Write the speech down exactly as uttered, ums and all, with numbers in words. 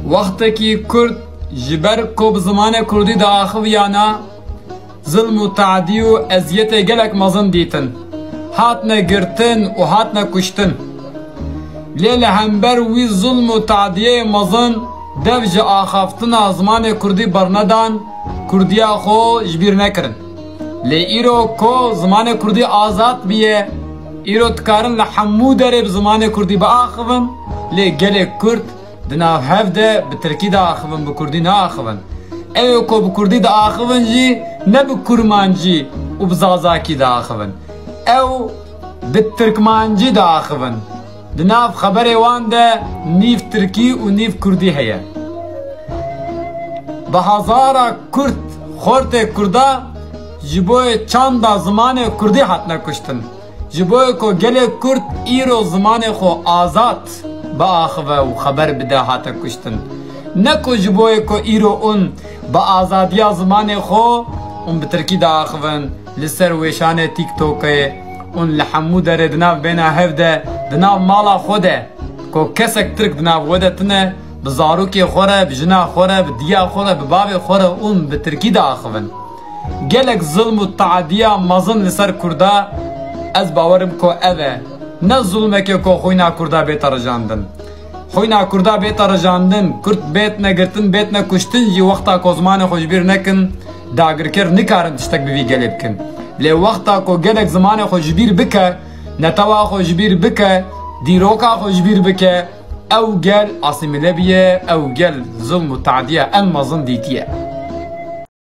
Wextekî Kurd ji ber ku bi zimanê Kurdî diaxiviyana, zilm û tadî û eziyetê gelek mezin dîtin. Hatine girtin û hatine kuştin. Lê li hember wî zilm û tadiyeyê mezin dev ji axaftina zimanê Kurdî bernedan, Kurdiya xwe ji bîr nekirin. Lê îro ku zimanê Kurdî azad biye, îro dikarin li hemû derê bi zimanê Kurdî biaxivin, lê gelê Kurd di nav hev de bi tirkî diaxivin, bi kurdî naaxivin. Ew ê ku bi kurdî diaxivin jî ne bi kurmancî û bi zazakî diaxivin. Ew bi tirkmancî diaxivin. Di nav xeberê wan de nîv tirkî û nîv kurdî heye. Bi hezara Kurd, xortê Kurda ji bo yê çanda zimanê Kurdî hatine kuştin. Ji bo yê ku gelê Kurd îro zimanê xwe azad biaxive û xeber bide hate kuştin. Ne ku ji bo yê ku îro hûn bi azadiya zimanê xwe hûn bi tirkî diaxivin, li ser wêşanê TikTokê hûn li hemû derê di nav bêhna hev de, di nav mala xwe de, ku kesek tirk di nav we de tune, bi zarokê xwe re, bi jina xwe re, bi diya xwe re, bi bavê xwe re hûn bi tirkî diaxivin. Gelek zilm û tadiya mezin li ser Kurda, ez bawerim ku ev e. Ne zilmeke ku xwîna Kurda bête rijandin. Xwîna Kurda bête rijandin, Kurd bêtine girtin, bêtine kuştin jî wexta ku zimanê xwe ji bîr nekin, dagirker nikarin tiştek bi vî gelê bikin. Lê wexta ku gelek zimanê xwe ji bîr bike, netewa xwe ji bîr bike, dîroka xwe ji bîr bike, ew gel asîmîle biye, ew gel zilm û tadiya en mezin dîtiye.